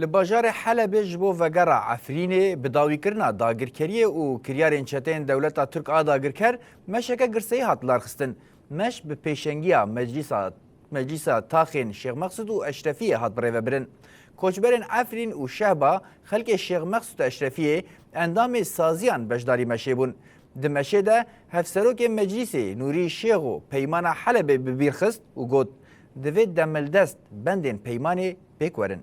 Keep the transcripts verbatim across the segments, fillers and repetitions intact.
Li bajarê Helebê ji bo vegera Efrînê, bi dawîkirina dagirkeriyê û kiryarên çeteyên dewleta Tirk a dagirker, meşeke girseyî hat larxistin. Meş bi pêşengiya Meclîsa, Meclîsa Taxên Şêx Meqsûd û Eşrefiyê hat birêvebirin. Koçberên Efrîn û Şehba, xelkê Şêx Meqsûd û Eşrefiyê, endamê saziyan beşdarî meşê bûn. Di meşê de Hevserokê Meclîsê Nûrî Şêxo peymana Helebê bi bîr xist û got, divê demildest bendên peymanê pêk werin.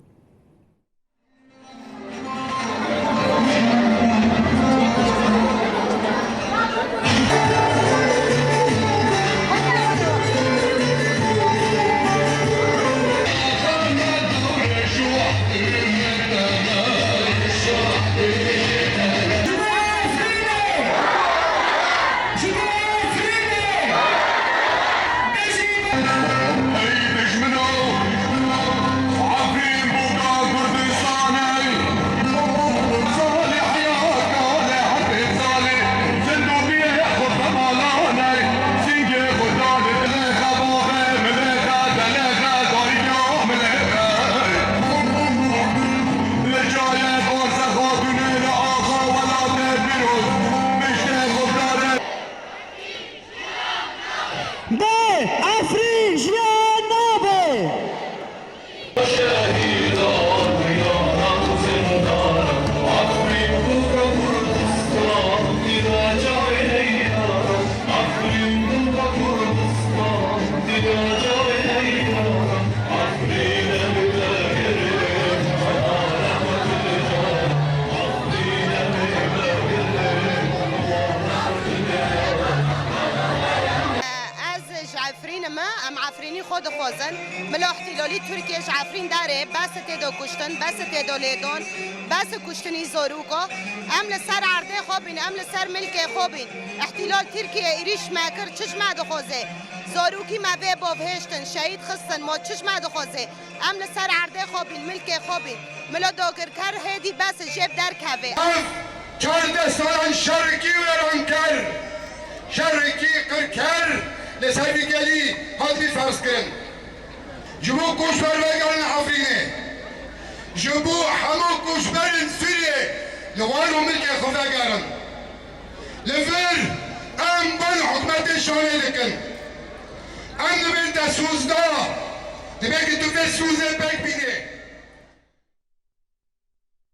Bê Efrîn jiyan nabe! Ez ji Efrîn im, em Efrînî xwe dixwazin. Milo îhtîlalî Tirkiye ji Efrîn derê bes tê de kuştin, bes tê de lêdan, bes kuştinî zarûka. Em li ser erdê xwe bîn, em li ser milkê xwe bîn. Îhtîlal Tirkiye êrîş me kir, çi ji me dixwaze? Zarokî me vê bavhêştin, şehîd xistin, ma çi ji me dixwaze? Em li ser erdê xwe bîn, milkê xwe bîn. Milo dagirker hêdî bes jê bi derkeve. Ev çardeh salan şerekî wêranker, şerekî qirker li ser vî gelî hat bî ferz kirin. Ji bo koçber vegerin Efrînê. Ji bo hemû koçberên Sûriyê li war û milkê xwe vegerin. Li vir em ban hikûmetê Şamê dikin. Em dibin te sûz da. Divê ki tu vê sûzê pêk bînî.